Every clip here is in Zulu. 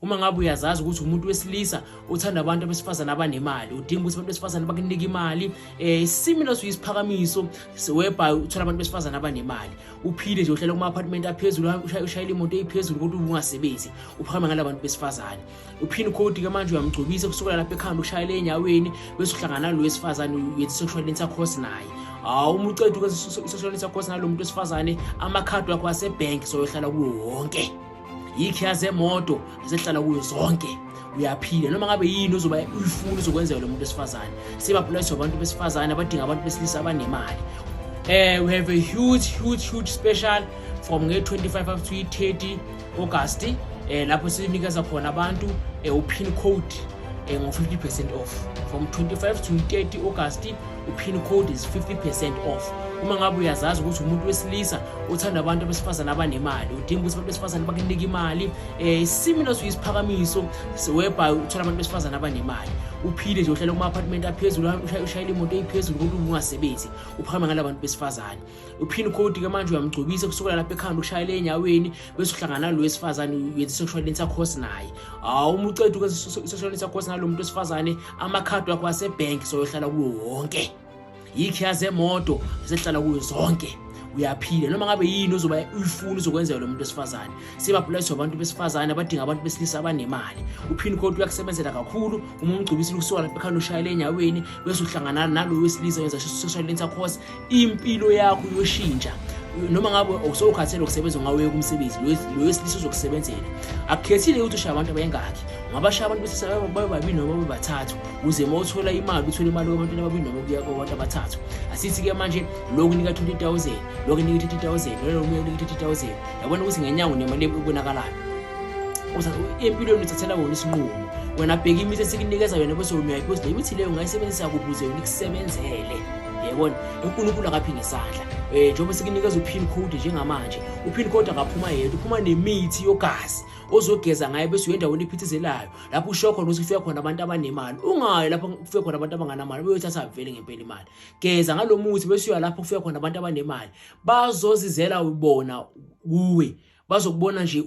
Uma ngabe uyazazi ukuthi umuntu wesilisa uthanda abantu abesifazane abanemali, udinga ukuthi abantu besifazane bakunike imali, similar to isiphakamiso whereby uthola abantu besifazane abanemali, uphile nje uhlala kuma-apartment aphezulu, ushayela imoto eyiphezulu kodwa ungasebenzi, uphakame ngalabantu besifazane. Uphini code ke manje uyamgcobisa kusukela lapha ekhanda ushayele enyaweni, bese uhlangana nalo wesifazane, uyenza sexual intercourse naye. Hawu, uma uceda ukwenza sexual intercourse nalo muntu wesifazane, amakhadi wakho asebhenki soyohlala kuwo wonke, yikhiya zemoto zehlala kuyo zonke, uyaphila. Noma ngabe yini ozoba uyifuna uzokwenzeka lo muntu wesifazane. Sibapulayiswa abantu besifazane abadinga abantu besilisa abanemali. We have a huge, huge, huge special from nge-25 up to 30 August, lapho sinikeza khona abantu upin code ngo-50% off. From 25 to 30 August, upin code is 50% off. Uma ngabe uyazazi ukuthi umuntu wesilisa uthanda abantu abesifazane abanemali, udinga ukuthi abantu besifazane bakunike imali, similar to isiphakamiso whereby uthola abantu besifazane abanemali, uphile nje uhlala kuma-apartment aphezulu, ushayela imoto eyiphezulu kodwa ungasebenzi, uphakame ngalabantu besifazane. Uphini code ke manje uyamgcobisa kusukela lapha ekhanda ushayele enyaweni, bese uhlangana nalo wesifazane, uyenza sexual intercourse naye. Hawu, uma uceda ukwenza sexual intercourse nalo muntu wesifazane, amakhadi wakho asebhenki soyohlala kuwo wonke, yikhiya zemoto zehlala kuyo zonke, uyaphila. Noma ngabe yini ozoba uyifuna uzokwenzeka lo muntu wesifazane. Sibapulayiswa abantu besifazane abadinga abantu besilisa abanemali. Uphini code uyakusebenzela kakhulu uma umgcobisile kusuka lapha ekhanda ushayele enyaweni, bese uhlangana nalo wesilisa, wenza sexual intercourse, impilo yakho iyoshintsha. Noma ngabe usowukhathele ukusebenza, ungawuyeka umsebenzi, lo wesilisa uzokusebenzela. Akukhethile ukuthi ushaya abantu abayengakhi, ungabashaya abantu besilisa babe babili noma babe bathathu, ukuze uma uthola imali uthole imali kwabantwana ababili noma kuya kwabantu abathathu. Asithi-ke manje lokhu nika 20,000, lokhu nika 30,000, lolo nika 30,000, yabona ukuthi ngenyanga unemali ebonakalayo. Empilweni uthathela wona isinqumo wena. Bheka imithi esikunikeza yona bese uyayiphosa le mithi leyo, ungayisebenzisa kuphi ukuze yona ikusebenzele, yabona. UNkulunkulu akaphi ngesandla. Njengoba sikunikeza upin code njengamanje, upin code akaphuma yedwa, uphuma nemithi yogazi ozogeza ngayo, bese uya endaweni ephithizelayo lapho usho khona ukuthi kufika khona abantu abanemali. Ungayi lapho kufika khona abantu abanganamali, beyothatha vele ngempela imali. Geza ngalo muthi bese uya lapho kufika khona abantu abanemali, bazozizela bona kuwe, bazokubona nje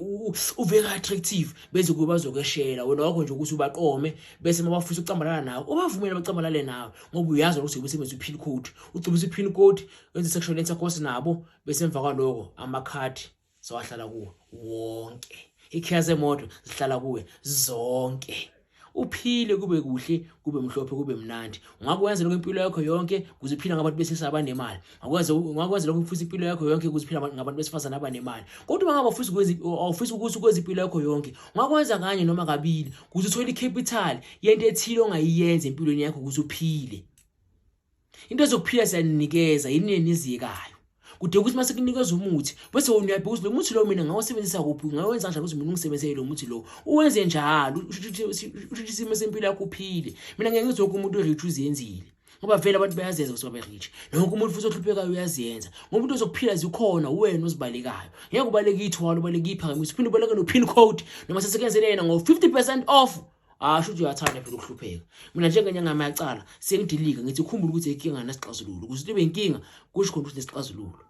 u-very attractive, beze kuwe bazokweshela wena. Wakho nje ukuthi ubaqome, bese uma bafisa ukucambalala nawe ubavumele bacambalale nawe, ngoba uyazi ukuthi usebenzisa i-pin code. Ugcobisa i-pin code, wenze sexual intercourse nabo, bese emva kwaloko amakhadi sowahlala kuwo wonke, ikhiya zemoto zihlala kuwe zonke, uphile kube kuhle, kube mhlophe, kube mnandi. Ungakwenza lokho impilo yakho yonke ukuze uphile ngabantu besilisa abanemali. Ungakwenza lokho futhi impilo yakho yonke ukuze uphile ngabantu besifazane abanemali. Kodwa uma ngabe ufisa ukwenza, awufisa ukuthi ukwenza impilo yakho yonke, ungakwenza kanye noma kabili ukuze uthole i-capital yento ethile ongayiyenza empilweni yakho ukuze uphile. Into ezokuphila siyaninikeza, yini eniziyekayo? Kude ukuthi mase kunikeza umuthi, bese wena uyabheka ukuthi lo muthi lo mina ngawusebenzisa kuphi, ngawenza kanjani ukuze mina ungisebenzele lo muthi lo. Uwenze njalo, ushintshe isimo sempilo yakho, uphile. Mina ngeke ngithi wonke umuntu o-rich uzenzile, ngoba vele abantu bayazenza ukuthi babe rich. Nonke umuntu futhi ohluphekayo uyazenza, ngoba into zokuphila zikhona, wena ozibalekayo. Ngeke ubaleke ithwalo, ubaleke iphakamiso, uphinde ubaleke no-pin code noma sesekenzele yena ngo-50% off. Asho ukuthi uyathanda phela ukuhlupheka. Mina njengenyanga yacala sengidilika, ngithi khumbula ukuthi inkinga nesixazululo. Ukuze ibe inkinga kusho khona ukuthi nesixazululo.